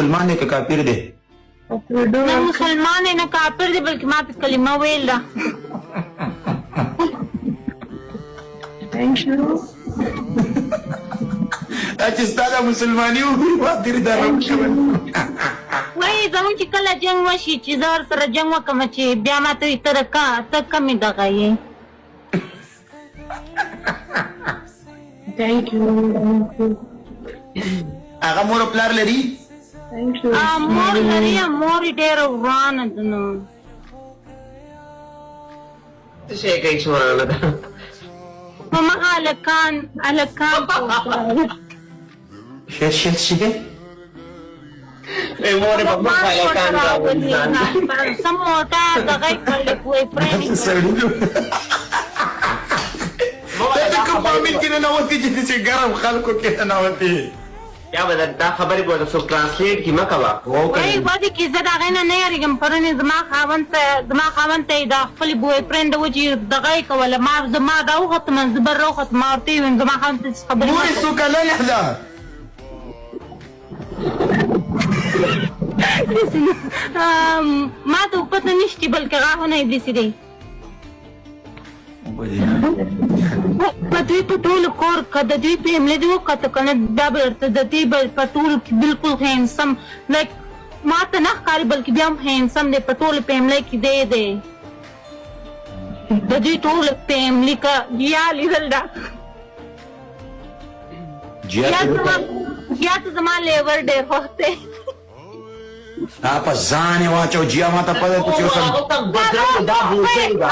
مسلمان دی که کافر دی؟ نه مسلمان دی نه کافر دی، بلکې ما په کلمه ویل ده. Thank you. دا چې ستا دا مسلماني وګوري، ما ترې دا نه وکړل. وایي زمونږ چې کله جنګ وشي، چې زه ورسره جنګ وکړم، چې بیا ما ته وایي ته د ته کمې دغه یې. Thank you. هغه مور او پلار لري؟ Thank you. مور لري، مور یې ډېره ورانه ده نو. څه شی کوي چې ورانه ده؟ په مخه هلکان هلکان. شت شت شت. مور یې په مخه هلکان راولي ځان. سم موټر دغه یې کړل، بوای فرینډ یې کړل. سړي دا ته کوم فامیل کې ننوتې چې داسې ګرم خلکو کې ننوتې؟ بیا به دا خبرې به ورته څوک ټرانسلیټ کړي، مه کوه. وایي ودې کې زه د هغې نه نه یریږم. پرون یې زما خاوند ته، زما خاوند ته یې د خپلې بوای فرینډ و چې دغه یې کوله. ما زما راوختم، زه بر راوختم، ما ورته وویل زما خاوند ته هېڅ خبرې مور مه یې څو کلنه ده؟ ما ته پته نشته، بلکې غاښونه یې داسې دی. په دوی په ټولو کور که د دوی فیملی دې وکته که نه، دا به درته د دوی به په ټولو کې بالکل هینسم، لایک ما ته نه ښکاري، بلکې بیا هم هینسم دی په ټولو فیملی کې دی دی د دوی ټولو فیملی که یا لیدل ده. جیا زما یا ته زما لیور ډېر خوښ دی. په ځان یې واچو. جیا، ما ته پته چې اوس دا بوسۍ ده.